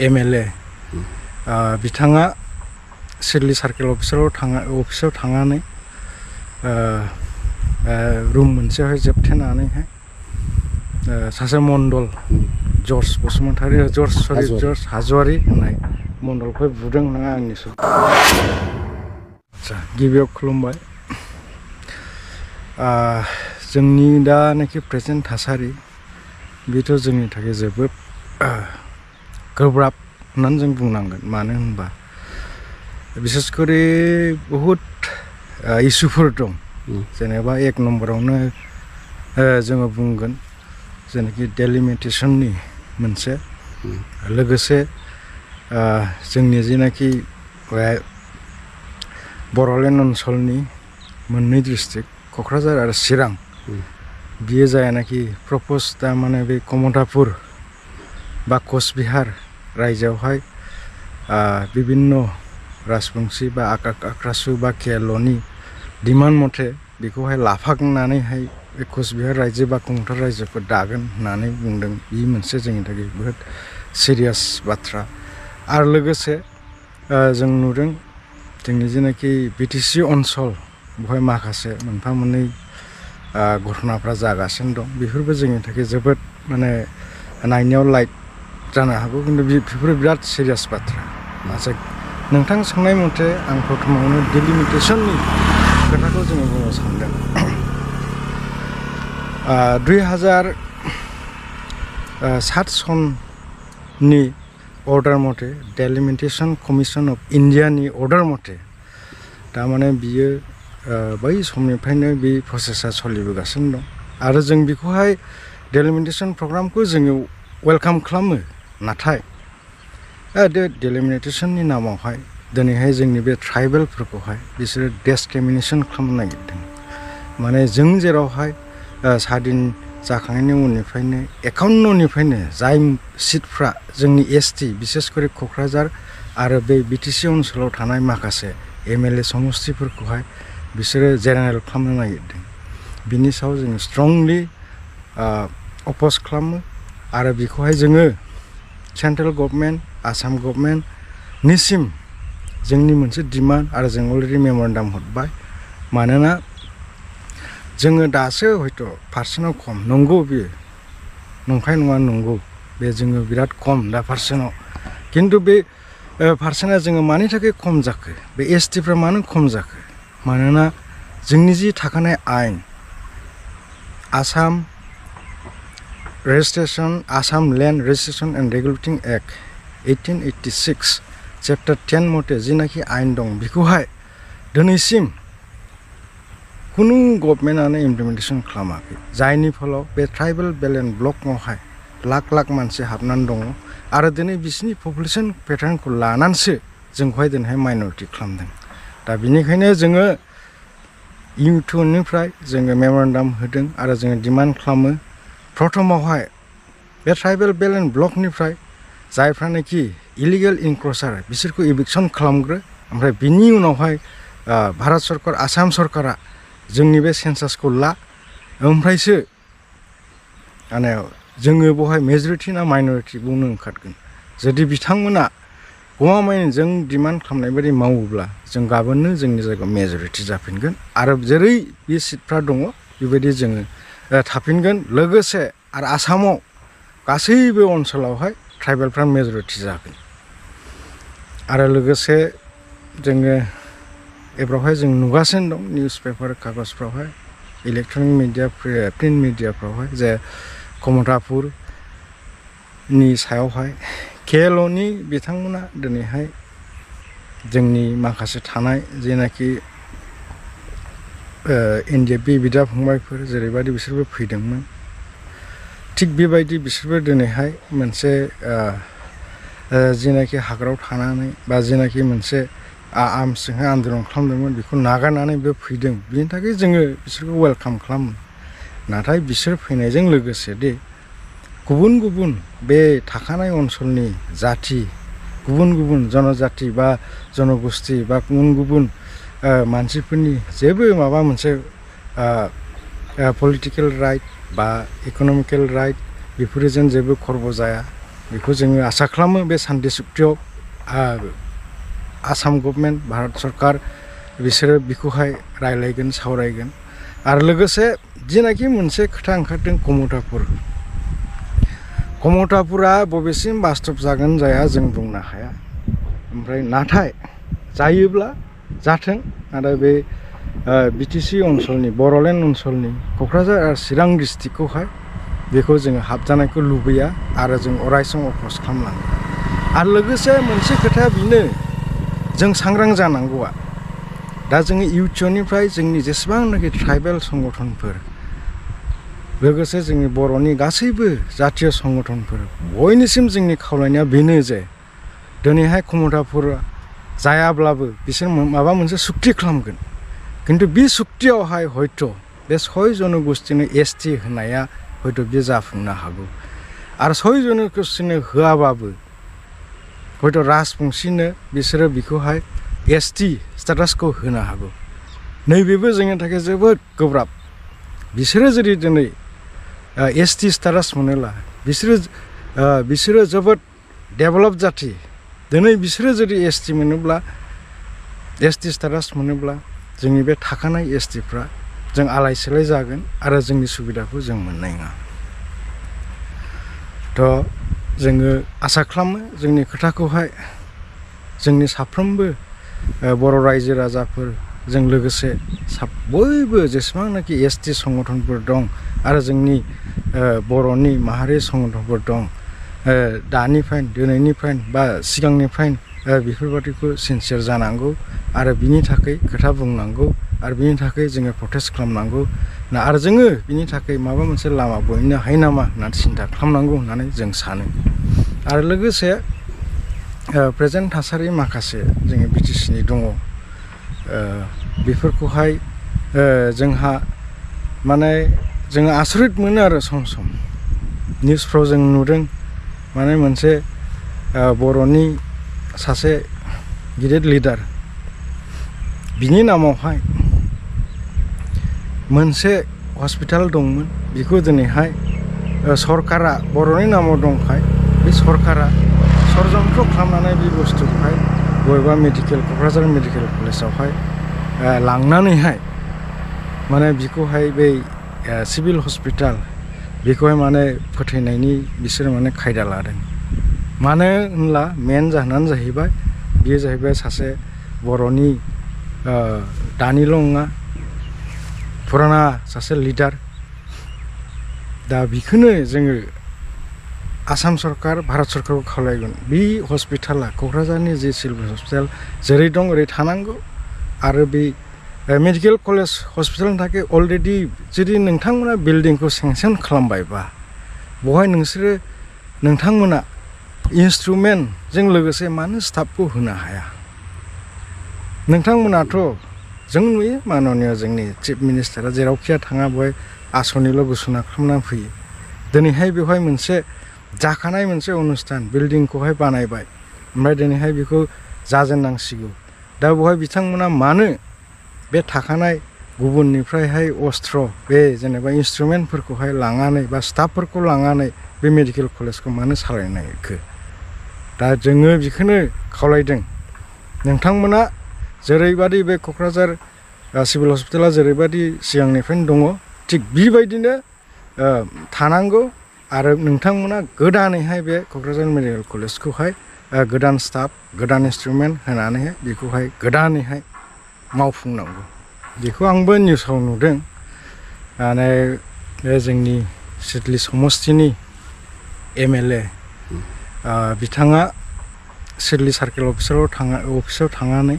MLA बिथाङा Siddeley circle अफिसाव थांनानै रुम मोनसेयावहाय जोबथेनानैहाय सासे मण्डल जर्ज बसुमतारी जर्ज हाज'वारि होननाय मण्डलखौ बुदों होनना आंनि आदसा गिबियाव खुलुमबाय जोंनि दानाखि प्रेजेन्ट थासारि बेथ' जोंनि थाखाय जोबोद गोब्राब होननानै जों बुंनांगोन मानो होनबा बिसेसकरि बहुद इसुफोर दं जेनेबा एक नम्बरावनो जोङो बुंगोन जेनाखि डेलिमिटेसननि मोनसे लोगोसे जोंनि जेनाखि बर'लेण्ड ओनसोलनि मोननै डिस्ट्रिक्ट क'क्राझार आरो चिरां बियो जायानाखि प्रप'ज दा माने बे कमतापुर बा कचबिहार रायजोआवहाय बिभिन्न राजबंशी बा आक्रासु बा केएलअनि डिमान्ड मथे बेखौहाय लाफानानैहाय बे कचबिहार रायजो बा कमतार रायजोखौ दागोन होननानै बुंदों बे मोनसे जोंनि थाखाय बहुद सिरियास बाथ्रा आरो लोगोसे जों नुदों जोंनि जेनाखि बिटिसि ओनसोल बेवहाय माखासे मोनफा मोननै घटनाफ्रा जागासिनो दं बेफोरबो जोंनि थाखाय जोबोद माने नायनायाव लाइट जानो हागौ खिन्थु बेफोरो बिराद सिरियास बाथ्रा आच्चा नोंथां सोंनाय मथे आं प्रथमावनो डेलिमिटेसननि खोथाखौ जोङो बुंनो सानदों 2007 सननि अर्डार मथे डेलिमिटेसन कमिसन अफ इन्डियानि अर्डार मथे थारमाने बियो बै समनिफ्रायनो बे प्रसेसा सोलिबोगासिनो दं आरो जों बेखौहाय डेलिमिटेसन प्रग्रामखौ जोङो वेलकाम खालामो नाथाय डेलिमिटेसननि नामावहाय दिनैहाय जोंनि बे ट्राइबेलफोरखौहाय बिसोरो डिसक्रिमिनेसन खालामनो नागिरदों माने जों जेरावहाय स्वाधीन जाखांनायनि उननिफ्रायनो 51निफ्रायनो जाय सिटफ्रा जोंनि एसटि बिसेसकरि क'क्राझार आरो बे बिटिसि ओनसोलाव थानाय माखासे MLA समस्तिफोरखौहाय बिसोरो जेनेरेल खालामनो नागिरदों बिनि सायाव जोङो स्ट्रंलि अपोज खालामो आरो बेखौहाय जोङो सेन्ट्रेल गभर्नमेन्ट आसाम गभर्नमेन्टनिसिम जोंनि मोनसे डिमान्ड आरो जों अलरेडि मेमरेन्डाम हरबाय मानोना जोङो दासो हयथ' पार्सेन्टआव खम नंगौ बेयो नंखाय नङा नंगौ बे जोङो बिराद खम दा पार्सेन्टआव खिन्थु बे पार्सेन्टआ जोङो मानि थाखाय खम जाखो बे एसटिफ्रा मानो खम जाखो मानोना जोंनि जि थाखानाय आयेन Assam registration Assam land registration and regulating act 1886 chapter 10 मथे जिनाखि आयेन दं बेखौहाय दिनैसिम कुनु गभर्नमेन्टआनो इमप्लिमेन्टेसन खालामाखै जायनि फलाव बे ट्राइबेल बेल्ट एन्ड ब्लकआवहाय लाख लाख मानसि हाबनानै दङ आरो दिनै बिसिनि पपुलेसन पेटार्नखौ लानानैसो जोंखौहाय दिनैहाय माइनरिटि खालामदों दा बिनिखायनो जोङो इउटुनिफ्राय जोङो मेमरेन्डाम होदों आरो जोङो डिमान्ड खालामो प्रथमावहाय बे ट्राइबेल बेल्ट एन्ड ब्लकनिफ्राय जायफ्रानोखि इलिगेल इनक्ल'सार बिसोरखौ इभिक्सन खालामग्रो ओमफ्राय बिनि उनावहाय भारत सरकार आसाम सरकारा जोंनि बे सेन्सासखौ ला ओमफ्रायसो माने जोङो बेवहाय मेजरिटि ना माइनरिटि बुंनो ओंखारगोन जुदि बिथांमोना गमामायैनो जों डिमान्ड खालामनाय बायदि मावोब्ला जों गाबोननो जोंनि जायगायाव मेजरिटि जाफिनगोन आरो जेरै बे सिटफ्रा दङ बेबायदि जोङो थाफिनगोन लोगोसे आरो आसामाव गासैबो ओनसोलावहाय ट्राइबेलफ्रा मेजरिटि जागोन आरो लोगोसे जोङो एबारावहाय जों नुगासिनो दं निउस पेपार कागजफ्रावहाय इलेक्ट्रनिक मिडिया प्रिन्ट मिडियाफ्रावहाय जे कमतापुरनि सायावहाय केएलअनि बिथांमोना दिनैहाय जोंनि माखासे थानाय जेनाखि एनडिएफबि बिदा फंबायफोर जेरैबायदि बिसोरबो फैदोंमोन थिग बेबायदि बिसोरबो दिनैहाय मोनसे जेनाखि हाग्रायाव थानानै बा जेनाखि मोनसे आर्मसजोंहाय आन्दलन खालामदोंमोन बेखौ नागारनानै बे फैदों बिनि थाखाय जोङो बिसोरखौ वेलकाम खालामो नाथाय बिसोर फैनायजों लोगोसे दे गुबुन गुबुन बे थाखानाय ओनसोलनि जाथि गुबुन गुबुन जनजाति बा जनगोष्ठी बा गुबुन गुबुन मानसिफोरनि जेबो माबा मोनसे पलिटिकेल राइट बा इक'नमिकेल राइट बेफोरजों जेबो खर्ब जाया बेखौ जोङो आसा खालामो बे सान्थि सुक्तियाव आसाम गभर्नमेन्ट भारत सरकार बिसोरो बेखौहाय रायलायगोन सावरायगोन आरो लोगोसे जिनाखि मोनसे खोथा ओंखारदों कमथापुरा बबेसिम बास्तब जागोन जाया जों बुंनो हाया ओमफ्राय नाथाय जायोब्ला जाथों आरो बे बिटिसि ओनसोलनि बर'लेण्ड ओनसोलनि क'क्राझार आरो चिरां डिस्ट्रिक्टखौहाय बेखौ जोङो हाबजानायखौ लुबैया आरो जों अरायसम अफस खालामलाङो आरो लोगोसे मोनसे खोथाया बेनो जों सांग्रां जानांगौआ दा जोङो इउट'निफ्राय जोंनि जेसेबांनाखि ट्राइबेल संगठनफोर लोगोसे जोंनि बर'नि गासैबो जातीय संगठनफोर बयनिसिम जोंनि खावलायनाया बेनो जे दिनैहाय कमथापुरा जायाब्लाबो बिसोर माबा मोनसे सुक्ति खालामगोन खिन्थु बे सुक्तियावहाय हयथ' बे 6 जनगोष्ठीनो एसटि होनाया हयथ' बे जाफुंनो हागौ आरो 6 जनगोष्ठीनो होआबाबो हयथ' राजबंशीनो बिसोरो बेखौहाय एसटि स्टेटासखौ होनो हागौ नैबेबो जोंनि थाखाय जोबोद गोब्राब बिसोरो जुदि दिनै एसटि स्टेटास मोनोब्ला बिसोरो जोबोद डेभेलप जाथि दिनै बिसोरो जुदि एसटि मोनोब्ला एसटि स्टेटास मोनोब्ला जोंनि बे थाखानाय एसटिफ्रा जों आलाय सिलाय जागोन आरो जोंनि सुबिदाखौ जों मोननाय नङा थ' जोङो आसा खालामो जोंनि खोथाखौहाय जोंनि साफ्रोमबो बर' रायजो राजाफोर जों लोगोसे बयबो जेसेबांनाखि एसटि संगठनफोर दं आरो जोंनि बर'नि माहारि संगठनफोर दं दानिफ्राय दिनैनिफ्राय बा सिगांनिफ्राय बेफोरबादिखौ सिनसियार जानांगौ आरो बिनि थाखाय खोथा बुंनांगौ आरो बिनि थाखाय जोङो प्रटेस्ट खालामनांगौ आरो जोङो बिनि थाखाय माबा मोनसे लामा बहननो हायो नामा होननानै सिन्था खालामनांगौ होननानै जों सानो आरो लोगोसे प्रेजेन्ट थासारि माखासे जोंनि बिटिसिनि दङ बेफोरखौहाय जोंहा माने जोङो आसरित मोनो आरो सम सम निउसफ्राव जों नुदों माने मोनसे बर'नि सासे गिदिर लिडार बिनि नामावहाय मोनसे हस्पिटाल दंमोन बेखौ दिनैहाय सरकारा बर'नि नामाव दंखाय बे सरकारा षड़यन्त्र खालामनानै बे बुस्थुखौहाय बबेबा क'क्राझार मेडिकेल कलेजावहाय लांनानैहाय माने बिखौहाय बै सिभिल हस्पिटाल बेखौहाय माने फोथैनायनि बिसोर माने खायदा लादों मानो होनब्ला मेन जाहोनानो जाहैबाय बियो जाहैबाय सासे बर'नि दानिल' नङा फुराना सासे लिडार दा बेखौनो जोङो आसाम सरकार भारत सरकारखौ खावलायगोन बे हस्पिटाला क'क्राझारनि जे सिभिल हस्पिटाल जेरै दं ओरै थानांगौ आरो बे मेडिकेल कलेज हस्पिटालनि थाखाय अलरेडि जुदि नोंथांमोना बिल्डिंखौ सेंसन खालामबायबा बेवहाय नोंथांमोना इन्सट्रुमेन्टजों लोगोसे मानो स्टाफखौ होनो हाया नोंथांमोनाथ' जों नुयो माननीय जोंनि चिफ मिनिस्टारा जेरावखिया थाङा बेवहाय आसनिल' घोषणा खालामनानै फैयो दिनैहाय बेवहाय मोनसे जाखानाय मोनसे अनुस्थान बिल्डिंखौहाय बानायबाय ओमफ्राय दिनैहाय बेखौ जाजेननांसिगौ दा बेवहाय बिथांमोना मानो बे थाखानाय गुबुननिफ्रायहाय अस्त्र बे जेनेबा इन्सट्रुमेन्टफोरखौहाय लांनानै बा स्टाफफोरखौ लांनानै बे मेडिकेल कलेजखौ मानो सालायनायखो दा जोङो बेखौनो खावलायदों नोंथांमोना जेरैबादि बे क'क्राझार सिभिल हस्पिटाला जेरैबादि सिगांनिफ्रायनो दङ थिग बेबायदिनो थानांगौ आरो नोंथांमोना गोदानैहाय बे क'क्राझार मेडिकेल कलेजखौहाय गोदान स्टाफ गोदान इन्सट्रुमेन्ट होनानैहाय बेखौहाय गोदानैहाय मावफुंनांगौ बेखौ आंबो निउसाव नुदों माने बे जोंनि सिडली समस्तिनि MLA बिथाङा सिडली सार्केल अफिसाव थांनानै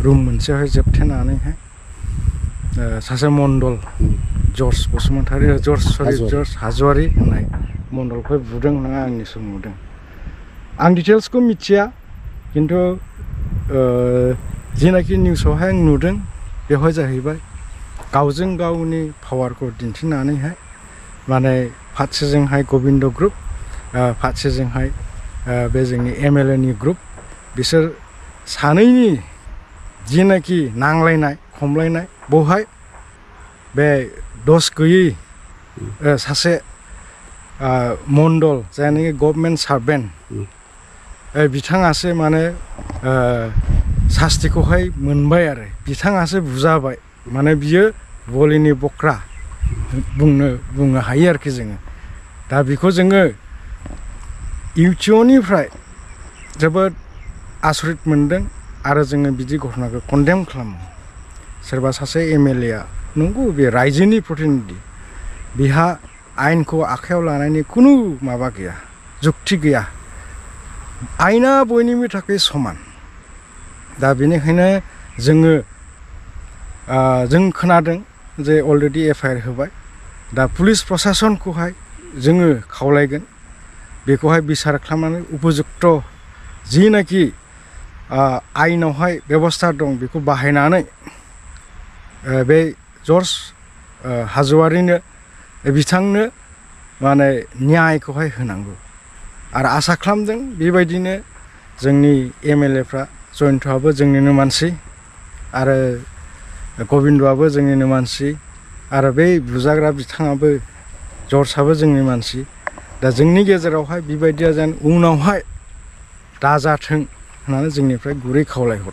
रुम मोनसेयावहाय जोबथेनानैहाय सासे मण्डल जर्ज हाज'वारि होननाय मण्डलखौ बुदों होनना आं निउसाव नुदों आं डिटेल्सखौ मिथिया खिन्थु जिनाखि निउसावहाय आं नुदों बेवहाय जाहैबाय गावजों गावनि पावारखौ दिन्थिनानैहाय माने फारसेजोंहाय गबिन्द ग्रुप फारसेजोंहाय बे जोंनि MLA नि ग्रुप बिसोर सानैनि जिनाखि नांलायनाय खमलायनाय बेवहाय बे दस गैयै सासे मण्डल जायनाखि गभर्नमेन्ट सार्भेन्ट बिथाङासो माने सास्तिखौहाय मोनबाय आरो बिथाङासो बुजाबाय माने बियो बलिनि बख्रा बुंनो हायो आरोखि जोङो दा बेखौ जोङो इउटिअनिफ्राय जोबोद आसरित मोनदों आरो जोङो बिदि घटनाखौ कन्डेम खालामो सोरबा सासे एमएलए आ नंगौ बे रायजोनि प्रतिनिधि बिहा आयेनखौ आखायाव लानायनि खुनु माबा गैया जुक्ति गैया आयेना बयनिबो थाखाय समान दा बेनिखायनो जों खोनादों जे अलरेडि एफआइआर होबाय दा पुलिस प्रशासनखौहाय जोङो खावलायगोन बेखौहाय बिसार खालामनानै उपयुक्त जिनाखि आयेनावहाय बेबस्था दं बेखौ बाहायनानै बे जर्ज हाज'वारिनो बिथांनो माने न्यायखौहाय होनांगौ आरो आसा खालामदों बेबायदिनो जोंनि एमएलएफ्रा जयन्तआबो जोंनिनो मानसि आरो गबिन्दआबो जोंनिनो मानसि आरो बै बुजाग्रा बिथाङाबो जर्जआबो जोंनि मानसि दा जोंनि गेजेरावहाय बेबायदिया जेन उनावहाय दाजाथों होननानै जोंनिफ्राय गुरै खावलायहरनाय